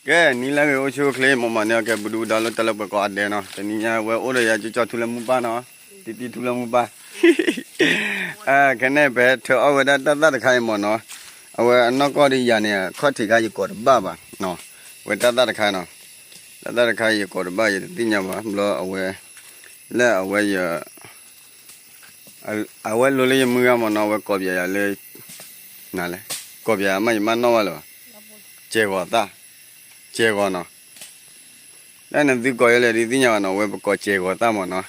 ကဲ နံၤလၢအဂ့ၤ အိၣ်ဆူၣ်အိၣ်ချ့ မ့ၢ်မၤန့ၢ်အီၤ ကဲ ပဒုၣ်ပဒါလၢတၢ်လၢပှဲၤကိးဂၤဒဲးနီၤ, တနံၤညါဝဲအိၣ်ဒီးယၤ ကၠီကၠီထူလၢမူပၢ်နီၤ, တံတံထူလၢမူပၢ်, ခဲန့ၣ် ပဟဲထၢအီၣ်ဝဲဒၣ်တၢ်သၣ်တခါအံၤမ့ၢ်နီၤ, အဝဲအနီၢ်ကီၢ်ဒီးယၤန့ၣ် ခီၣ်ထံးခါယကိးတဘၣ်ဘၣ်နီၤ, ဝဲတၢ်သၣ်တခါနီၤ, တၢ်သၣ်တခါယကိးတဘၣ် ယတသ့ၣ်ညါဘၣ် ဘျီအဝဲ လၢအဝဲယ အဝဲလိၤလၢယမုၢ်ဂၤမ့ၢ်နီၤ, အဝဲကိးပျဲယၤလၢ နလဲၣ်, ကိးပျဲယၤမး ယမၢနီၣ်ဘၣ်လၢၤဘၣ်, ကဲးဂီၤသၣ်, ကဲးဂီၤနီၤ, လၢနသုကိးယၤလဲၣ် ဒ်သ့ၣ်ညါဘၣ်နီၤ, အဝဲပကိးကဲးဂီၤသၣ်မ့ၢ်နီၤ,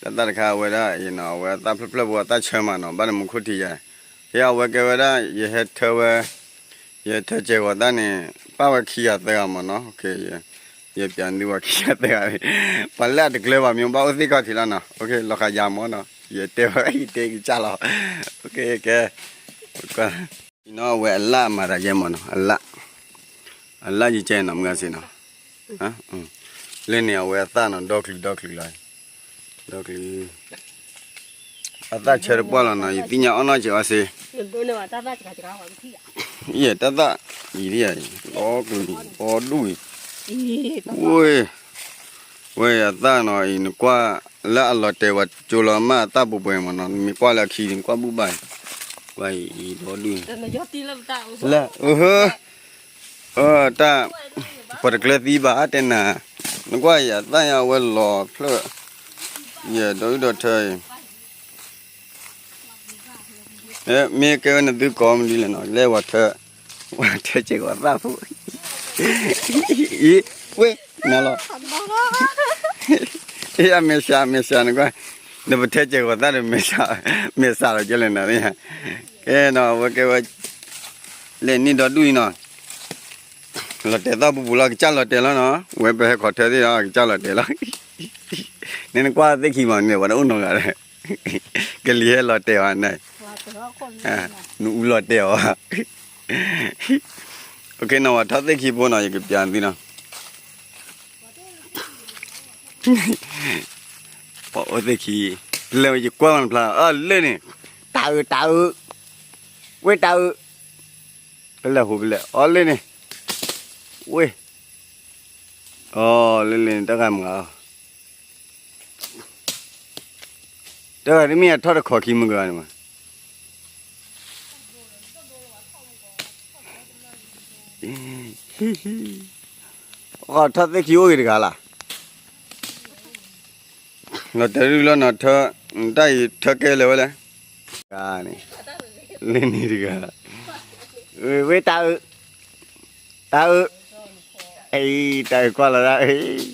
တၢ်သၣ်တခါအဝဲဒၣ်အံၤနီၤ, အဝဲအသၣ်ဖျၢၣ်ဖျၢၣ်ဖိအသၣ်ဆၢမးနီၤ, ဘၣ်နမူခိၣ်ထံးယၤ, ဟဲအဝဲကဲဝဲဒၣ် ယဟဲထၢဝဲ ယထၢကဲးဂီၤသၣ်န့ၣ် ပၣ်ဝဲခံဂၤသၢဂၤမ့ၢ်နီၤ, ယပျးသုပှၤခံဂၤသၢဂၤ, ပှၤလၢအတကျၢၤဘၣ်မ့ၢ်ဘၣ်အိၣ်သ့ၣ်ခီၣ်ထံးလီၤနီၤ, လီၤဃာ်ယၤမ့ၢ်နီၤ, ယတဲဝဲ ယတဲကစၢ်လီၤ, ကဲ, အံၤနီၤ အဝဲအလၣ်မၤတၢ်ယဲမ့ၢ်နီၤ, အလၣ်, အလၣ်ယကဲနီၤ မုၢ်ဂၤစ့ၢ်နီၤ, လၢန့ၣ်အဝဲအသၣ်နီၤ ဒီချုးဒီချုးလီၤ, ဒီချုး အသၣ်ဆၢတပှၢ်လီၤနီၤ, ယသ့ၣ်ညါအီၣ်နီၢ်စဲးအီၤစ့ၢ်, ယဲ တၢ်သၣ်အံၤဒ်အံၤ ဒီကလုာ် ဒီဒူၣ်အံၤ, ဝဲ, ဝဲအသၣ်နီၤအံၤ နကွၢ်လၢအလီၤတဲာ်ဝဲကၠိလီၤမး အသၣ်ပှဲၤပှဲၤမ့ၢ်နီၤ, နမ့ၢ်ကွၢ်လၢအခံဒံး နကွၢ်ဘူၣ်ဘၣ်အံၤ, ဝဲအံၤ ဒီဒူၣ်အံၤ, လၢ, အဟၢ တၢ်, ပှၤတကျၢၤသံဘၣ်တဲနၤ, နကွၢ်ယၤသၣ်ညါဝဲလီၤဖျၢၣ်, ယဲဒီဒူၣ်ဒီထၢအံၤ, မ့ၢ်ကဲဝဲနသုကိးမနုၤလဲၣ်နီၤ, လဲၤဝဲထၢ, ဝဲထၢကဲးဂီၤသၣ်ဖိ, အံၤ, ဝဲ, နၤလီၤ, အံၤ အမဲာ်ဆှး မဲာ်ဆှးနကွၢ်, နပထၢကဲးဂီၤသၣ်ဒီး မဲာ်ဆှးလီၤကဲလဲၣ်နၤ, ကဲနီၤ အဝဲကဲဝဲ လဲၤန့ၢ်ဒီဒူၣ်အံၤနီၤ, လီၤတဲာ်သီၣ်ပူၤပူၤလီၤ ကစၢ်လီၤတဲာ်လီၤနီၤ, ဝဲပဟဲခီၣ်ထၢသ့ၣ်ဒီး ကစၢ်လီၤတဲာ်လီၤ, န့ၣ်နကွၢ်သ့ၣ်ခံမးန့ၣ် ပှၤတအိၣ်နီတဂၤဒီး, ကလံၤဟဲလီၤတဲာ်အီၤန့ၣ်, နအူလီၤတဲာ်အီၤ, အိၣ်ခ့နီၤ ပှၤထီၣ်သ့ၣ်ခံဖိနီၤ ယကပျးသုနီၤ ပှၤအိၣ်သ့ၣ်ခံ, လၢယကွၢ်မးတဖျါ အလၢန့ၣ်, တၢ်အုး တၢ်အုး, ဝဲတၢ်အုး, ဖဲလဲၣ်ဟူဖဲလဲၣ် အီလၢန့ၣ်, ဝဲ, အီလၢလၢန့ၣ် တၢ်ဂၤမုၢ်ဂၤ, တၢ်ဂၤတမ့ၢ်အထီၣ်တခီခံမုၢ်ဂၤန့ၣ်မး ထီၣ်သ့ၣ်ခံအိၣ်ဂ့ၤတဂၤလၢ်, လီၤတဲာ်ရူၢ်လီၤနီၤထၢ, တၢ်အံၤထၢကဲလၢာ်ဝဲလဲၣ်, ဂၤန့ၣ်, လၢန့ၣ်တဂၤ, ဝဲတၢ်အုး, တၢ်အုး, အံၤ တၢ်အုးကွၢ်လီၤဒၣ်,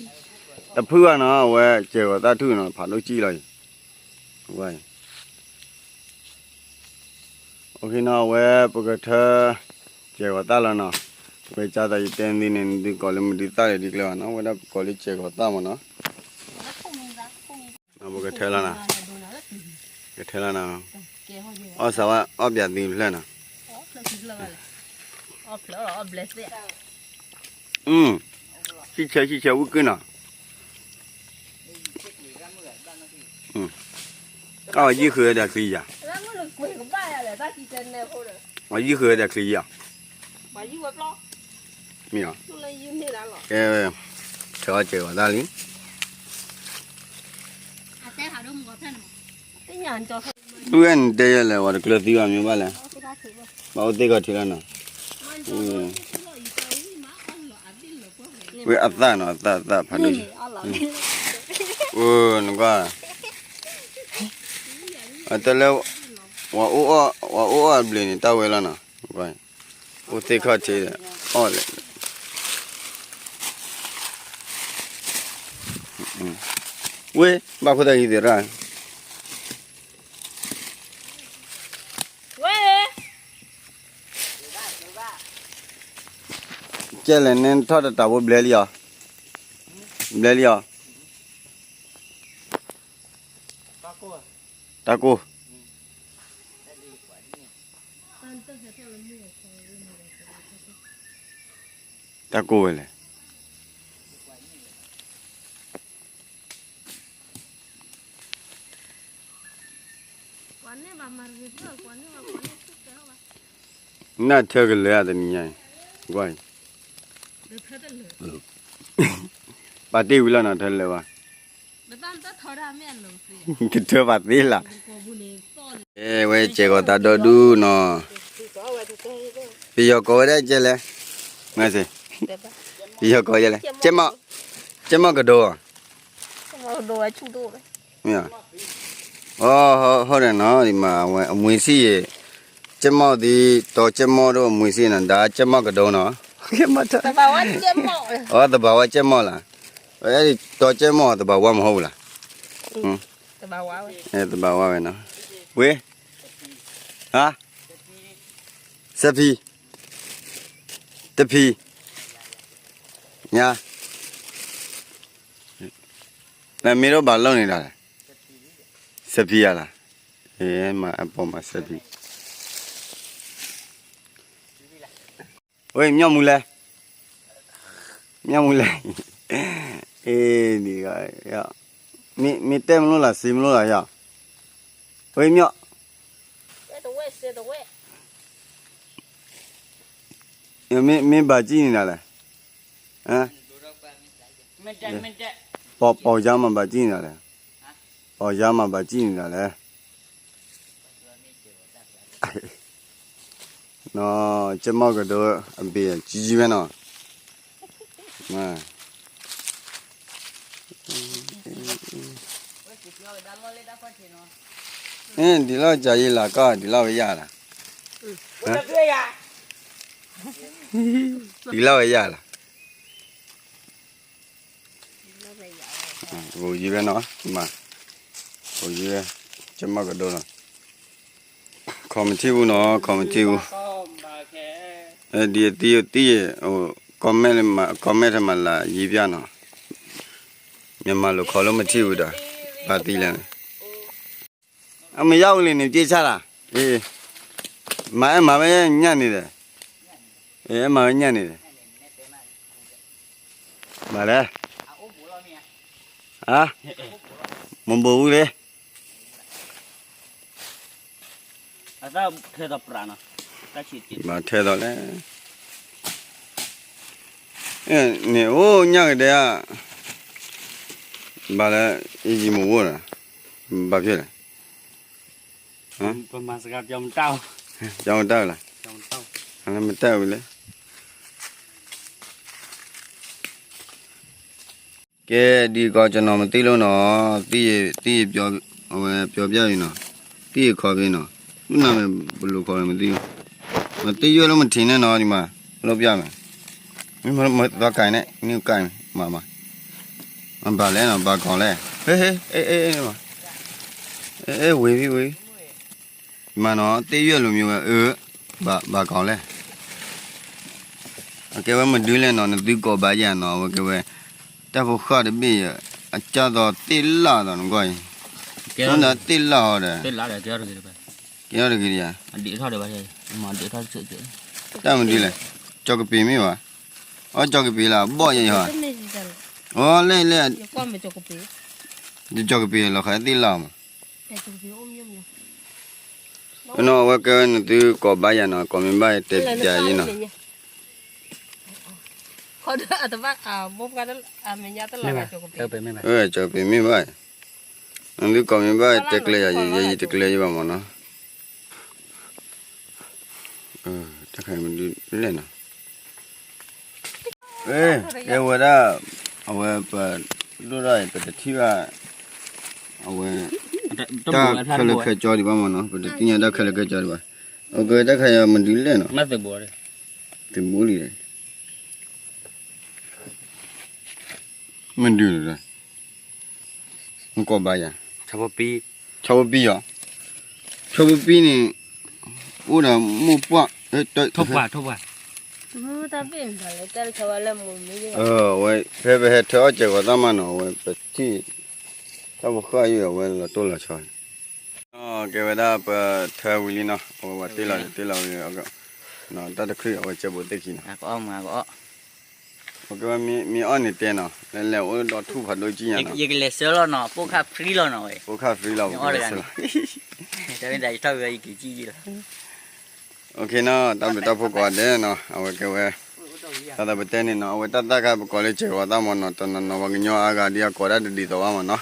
တဖုဘၣ်နီၤ အဝဲစဲးဂီၤသၣ်ထူၣ်နီၤ ဖးဒိၣ်ကံၣ်လီၤအံၤ, ဝဲ အိၣ်ခ့နီၤ အဝဲပကထၢ, စဲးဂီၤသၣ်လီၤနီၤ, ဝဲကၢ်သးယတဲနသုန့ၣ် နသုကိးလၢမနုၤသၣ်လဲၣ်ဒ်ကျဲဘၣ်နီၤ ဝဲဒၣ်ပကိးလၢစဲးဂီၤသၣ်မးနီၤ, ပကထၢလီၤနီၤ, ကထၢလီၤနီၤ, အီၣ်စးဝဲ အီၣ်ပျးသုဖျၢၣ်နီၤ, ဆံၣ်ဆၢဆံၣ်ဆၢဝံၣ်ကုၢ်နီၤ, အီၣ်ယံၢ်ဃုာ်ဝဲဒၣ်ချံယၤ, အီၣ်ယံၢ်ဃုာ်ဝဲဒၣ်ချံယၤ, မ့ၢ်, ကဲ, ထၢအီၣ်စဲးဂီၤသၣ်လံ, ဝဲနတဲယဲလဲၣ် ပှၤတကျၢၤသံဘၣ်မ့ၢ်ဘၣ်လဲၣ်, ဘၣ်အိၣ်သ့ၣ်ခီၣ်ထံးလီၤနီၤ, ဝဲအသၣ်နီၤ အသၣ်အသၣ်ဖးဒိၣ်, နကွၢ်, တၢ်လၢ, ပှၤအိၣ်အီၣ်အဘျဲၣ်န့ၣ် တၢ်ဝဲလီၤနီၤ, အိၣ်သ့ၣ်ခီၣ်ထံး, အီၣ်လဲၣ်, ဝဲ, ဘၣ်ခိၣ်တၢ်ဟံးသ့ၣ်ရၣ် ဝဲ, ကဲလဲၣ်န့ၣ်ထီၣ်တတၢ်ဖိဘျဲလံအီၤ, ဘျဲလံအီၤ, တၢ်ကိၢ်, တၢ်ကိၢ်ဝဲလဲၣ် နၢ်ထၢကလၢၤအတနံၤညါအံၤ, ကွၢ်အံၤ, ပာ်တ့ၢ်ဝံၤလီၤနီၤ ထၢလၢာ်ဘၣ်, ကထၢပာ်သ့လၢ်, အဲဝဲကဲကီၤသးဒီဒူၣ်နီၤ, ပယီၤကိးဝဲဒၣ်ကဲလဲၣ်, ပယီၤကိးကဲလဲၣ်, ကဲမီၣ်ကဒိဧါ, မ့ၢ်, အီ ဟီဒီးနီၤ ဒ်မး အဝဲအမွှေးစံၣ်ယဲ, ကဲမီၣ်သံ, တီကဲမီၣ်ဒီးအမွှေးစံၣ်နီၤ ဒၣ်ကဲမီၣ်ကဒိနီၤ, အီ သဘာဝကဲမီၣ်လၢ်, တီကဲမီၣ်သဘာဝမဟုတ်ဘူးလား, သဘာဝဝဲနီၤ, ဝ့, ဟါ, စဲဖံ, တဖံ, ညါ နမ့ၢ်တအိၣ်ဘၣ်လီၢ်န့ၣ်ဒၣ်လဲၣ်, စဲဖံယါလၢ်, မၤအပိာ်မၤစဲဖံ, ဝ့ၢ် မၠီၣ်မူလဲၣ်, မၠီၣ်မူလဲၣ်, အ့ၣ်, မ့ၢ်တဲမလိၣ်လၢ် စံးမလိၣ်လၢ်ယါ, ဝ့ၢ် မၠီၣ် မ့ၢ်ဘၣ်ကံၣ်န့ၣ်ဒၣ်လဲၣ်, ပိာ်ယါမးဘၣ်ကံၣ်န့ၣ်ဒၣ်လဲၣ်, ပိာ်ယါမးဘၣ်ကံၣ်န့ၣ်ဒၣ်လဲၣ်, နီၤ ကဲမီၣ်ကဒိ အဘ့ၣ်ကံကံဝဲနီၤ, ဒ်လီၢ်ကယၤယလၢ်ကီၢ် ဒ်လီၢ်ဝဲယၤလီၤ, ဒ်လီၢ်ဝဲယၤလီၤ, အိၣ်ယံၤဝဲနီၤ, မၤ, အိၣ်ယံၤဝဲ, ကဲမီၣ်ကဒိနီၤ, ခီမထံပူၤနီၤ ခီမထံပူၤ, ဒ်အသံအသံ, commentထဲမှာလာရေးပြနော်, မြန်မာလိုခေါ်လို့မထင်ဘူးဒီး, ဘာသီလဲၣ်န့ၣ်, အမရောက်ဘူးလေန့ၣ် ပစ်ချတာ, မအဲမၤဝဲညံ့နေတယ်, အဲမၤဝဲညံ့နေတယ်, ဘာလဲ, ဟါ, မဘူးဘူးလေ ဘၣ်ထဲသိးလဲၣ်, န့ၣ်အိၣ်ညၣ်ကဒဲဧါ, ဘၣ်လၢ အံၤယံၤမ့ၢ်ဝိၣ်ဒီး, ဘၣ်ဖျဲၣ်လဲၣ်, ပျောင်းမတတ်ဘူးလၢ, မတတ်ဘူးလၢ ကဲ ဒီးကီး ကျွန်တော်မသိလို့နော်, သိရင်ပြောပြပြီနော်, သိရင်ခေါ်ပြီနော်, သူ့နာမည်ဘယ်လိုခေါ်လဲမသိဘူး, မသိရွက်လို့မထင်နဲ့နော်, ဒီမှာ လုပ်ပြမယ်, မင်းမသွားကိုင်နဲ့, မင်းကိုင်မှာမှာ, ဘာလဲနော်, ဘာကောင်လဲ, ဟေးဟေး အေးအေးအေး အေး ဝေးပြီ ဝေးပြီ, ဒီမှာနော်, သိရွက်လိုမျိုးပဲ, အ ဘာ ဘာကောင်လဲ, အကဲဝဲမဒုလဲၣ်နော်, နသုကိးဘၣ်ယၤနော်, အဝဲကဲဝဲ တၢ်ဖိဃၢ်တဘ့ၣ်ယဲ, အကၢ်သိးသ့ၣ်လၣ်သိးနကွၢ်အံၤ, ကဲဝဲသ့ၣ်လၣ်ဟီဒီး, ကဲထီၣ်တဂ့ၤဒီး, တၢ်မဒုလဲၣ်, ကၠီကပ့ၤမ့ၢ်ဘၣ်, အီ ကၠီကပ့ၤလၢအဘီၣ်ယဲဟီ, အီ လဲၣ်လဲၣ်, ကၠီကပ့ၤလီၤခါသ့ၣ်လၣ်မး နီၤ အဝဲကဲဝဲနသုကိးဘၣ်ယၤနီၤ, ကိးမ့ၢ်ဘၣ်တဲပျးယဲနီၤ, ကၠီပ့ၤမ့ၢ်ဘၣ်, နသုကိးမ့ၢ်ဘၣ်တဲကျဲယၤ, ယဲယတကျဲယဘၣ်မးနီၤ, တၢ်ခါမဒုလဲၣ်နီၤ ကဲဝဲဒၣ်, အဝဲပဒိၣ်ဒၣ်အံၤ ပတထံၣ်ဘၣ်, အဝဲ, တၢ်ခဲလၢာ်ခဲဆ့ဒံးဘၣ်မးနီၤ, ပတသ့ၣ်ညါတၢ်ခဲလၢာ်ခဲဆ့ဒံးဘၣ်, အကဲတၢ်ခါယၤမဒုလဲၣ်နီၤ, သုးဘူးလံ, မဒုလဲၣ်, နကိးဘၣ်ယၤ, ဆီဖိပံယီၤ, ဆီဖိပံန့ၣ်, အိၣ်ဒီးမိၢ်ပှၢ်, ဝဲဖဲပဟဲထၢအီၣ်စဲးဂီၤသၣ်မးနီၤ, အဝဲပထံၣ်, တၢ်ဖိဃၢ်ယုၢ်အဝဲလီၤတိၢ်လီၤဆီ, ကဲဝဲဒၣ်ပထၢဝံၤလံနီၤ, အဝဲဝဲတ့ၢ်လီၤတ့ၢ်လီၤဝံၤ, တၢ်တခရံာ်အဝဲကဲဘိးသ့ၣ်ခံနီၤ ကဲဝဲမ့ၢ်အီၣ်န့ၣ်တဲနီၤ, လဲၤလဲၤအိၣ်ဒီးထူၣ်ဖးဒိၣ်ကံညါနီၤ, ယကလဲၤဆၢလီၤနီၤ, ပိၢ်ခၣ် free လီၤနီၤဝဲ, ပိၢ်ခၣ် free လီၤ, ယထီၣ်ဝဲယက့ၤကံလီၤ, တၢ်ဘျုးတၢ်ဖှိၣ်ကိးဂၤဒဲးနီၤ, အဝဲကဲဝဲ, တၢ်သးပတဲန့ၣ်နီၤ အဝဲတၢ်သၣ်ခါပကိးလၢစဲးဂီၤသၣ်မ့ၢ်နီၤ တနီၤနီၤပှၤကညီအါဂၤဒ်အကိးတၢ်တဒ်သိးဘၣ်မ့ၢ်နီၤ,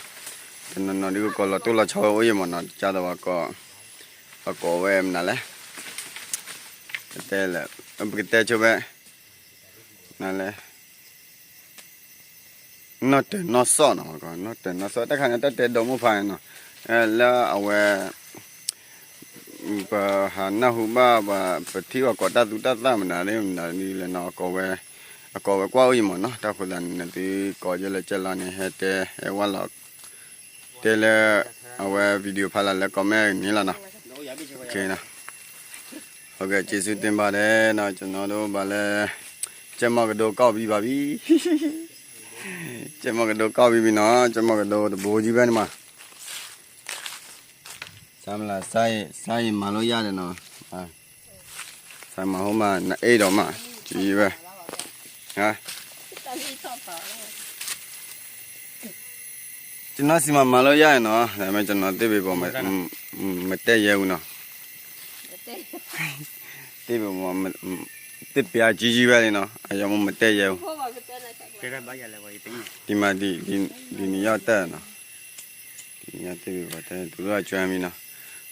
တနီၤနီၤဒ်ကကိးလီၤတိၢ်လီၤဆီဝဲအိၣ်ယဲၢ်မ့ၢ်နီၤ တကးဒီးပှၤကိး, ပှၤကိးဝဲမနုၤလဲၣ်, ပတဲလၢ, ပကတဲဆိဖဲ, နလဲၣ် နီၢ်တၢၤနီၢ်စီၣ်နီၤ, နီၢ်တၢၤနီၢ်စီၣ်နီၤ, နီၢ်တၢၤနီၢ်စီၣ် တၢ်ခါန့ၣ် တၢ်တဲဒီမိၢ်ဖါနီၤ, လၢအဝဲ ပဟးနၢ်ဟူဘၣ်ပှၤ ပထံၣ်ပှၤကိးတၢ်သူတၢ်သၣ်မနုၤ မနုၤဒ်လဲၣ်နီၤ, အကိးဝဲ, အကိးဝဲကွၢ်အိၣ်ယံၤမ့ၢ်နီၤ, တၢ်ဃိသတးန့ၣ် နသုကိးယဲၢ်လၢကဲလီၤန့ၣ် ဟဲတဲ, ဟဲဝဲလီၤ, တဲလၢ, အဝဲ video ဖးလၢ comment န့ၣ်လီၤနီၤ, က့ၤနီၤ, ဟုတ်ကဲ့ ကျေးဇူးတင်ပါတယ်နီၤ, ကျွန်တော်တို့ ဘာလဲ, ကြက်မွက်ကဒိုကောက်ပြီးပါပြီ, ကြက်မွက်ကဒိုကောက်ပြီးပြီနော်, ကြက်မွက်ကဒိုတဘိကြီးပဲန့ၣ်မး စားမလား, စားရင်, စားရင်မလာလို့ရတယ်နော်, အာ, စားမှာဟုတ်မှာ, နှစ်အိတ်တော့မှ, ကြီးပဲ, ဟာ, ကျွန်တော်ဆီမှာမလာလို့ရတယ်နော်, ဒါပေမဲ့ကျွန်တော်သစ်ပင်ပေါ်မှာ, မတက်ရဲဘူးနော်, သစ်ပင်ပေါ်မှာ, သစ်ပင်ကကြီးကြီးပဲလေနော်, အရမို့မတက်ရဲဘူး, ဒီမှာ, ဒီ, ဒီနေရာတက်နော်, ဒီနေရာသစ်ပင်ပေါ်တက်, သူတို့ကကျွမ်းပြီနော်,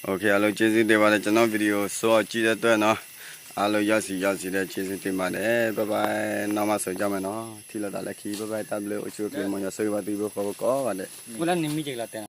OK အားလုံးကျေးဇူးတင်ပါတယ်, ကျွန်တော် video စောကြည့်တဲ့အတွက်နော်, အားလုံးရောက်စီရောက်စီတဲ့ကျေးဇူးတင်ပါတယ်, bye bye, နောက်မှဆုံကြမယ်နော်, ထံၣ်လိာ်သးလၢခံ, bye bye, တၢ်ဘျုးအိၣ်ဆူၣ်အိၣ်ချ့ မ်ယွၤဆိၣ်ဂ့ၤဘၣ်သု ပဃီပကိးဂၤဒဲး, ဝဲလၢနမံၤကလီၤတဲာ်